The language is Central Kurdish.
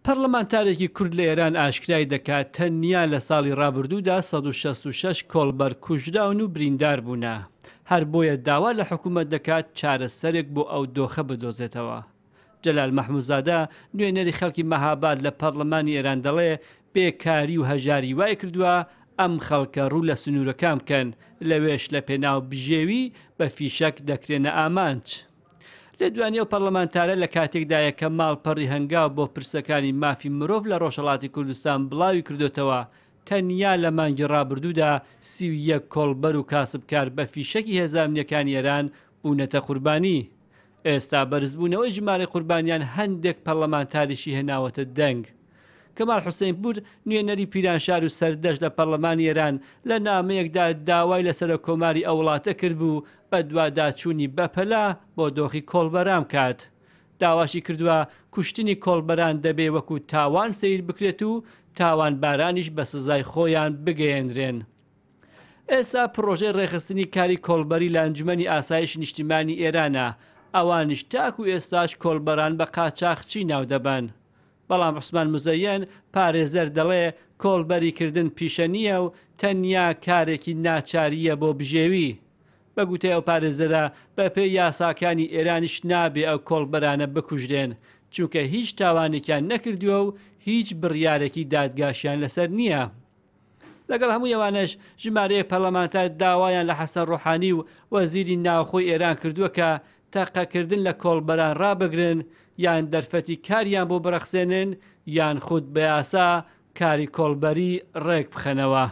پەڕلەمانتارێکی کورد لە ئێران ئاشکرای دەکات، تەنیا لە ساڵی ڕابردوودا 166 کۆڵبەر کوژراون و بریندار بوونە، هەر بۆیە داوا لە حکوومەت دەکات چارەسەرێک بۆ ئەو دۆخە بدۆزێتەوە. جەلال مەحموودزادە، نوێنەری خەڵکی مەهاباد لە پەڕلەمانی ئێران دەڵێ، بێکاری و هەژاری وای کردووە ئەم خەڵکە ڕوو لە سنوورەکان بکەن، لەوێش لە پێناو بژێوی بە فیشەک دەکرێنە ئامانج. لێدوانی ئەو پەڕلەمانتارە لە کاتێکدایە کە ماڵپەڕی هەنگاو بۆ پرسەکانی مافی مرۆڤ لە ڕۆژهەڵاتی کوردستان بڵاوی کردۆتەوە، تەنیا لە مانگی ڕابردوودا 31 کۆڵبەر و کاسبکار بە فیشەکی هێزە ئەمنییەکانی ئێران بوونەتە قوربانی. ئێستا بەرزبوونەوەی ژمارەی قوربانیان هەندێک پەڕلەمانتاریشی هێناوەتە دەنگ. کەمال حوسەینپوور، نوێنەری پیرانشار و سەردەشت لە پەڕلەمانی ئێران، لە نامەیەکدا داوای لە سەرۆککۆماری ئەو وڵاتە کردبوو بەدواداچوونی بەپەلە بۆ دۆخی کۆڵبەران بکات. داواشی کردووە کوشتنی کۆڵبەران دەبێ وەکو تاوان سەیر بکرێت و تاوانبارانیش بە سزای خۆیان بگەیەنرێن. ئێستا پڕۆژەی ڕێکخستنی کاری کۆڵبەری لە ئەنجومەنی ئاسایشی نیشتیمانی ئێرانە، ئەوانیش تاکو ئێستاش کۆڵبەران بە قاچاخچی ناودەبەن. بەڵام عوسمان موزەیەن، پارێزەر دەڵێ کۆڵبەری کردن پیشە نییە و تەنیا کارێکی ناچارییە بۆ بژێوی. بە گوتەی ئەو پارێزەرە، بەپێی یاساکانی ئێرانیش نابێ ئەو کۆڵبەرانە بکوژرێن، چونکە هیچ تاوانێکیان نەکردووە و هیچ بڕیارێکی دادگاشیان لەسەر نییە. لەگەڵ هەمووی ئەوانەش ژمارەیەک پەرلەمانتار داوایان لە حەسەن ڕۆحانی و وەزیری ناوخۆی ئێران کردووە کە تەقەکردن لە کۆڵبەران ڕابگرن یان دەرفەتی کاریان بۆ بڕەخسێنن یان خود بە یاسا کاری کۆڵبەری ڕێک بخەنەوە.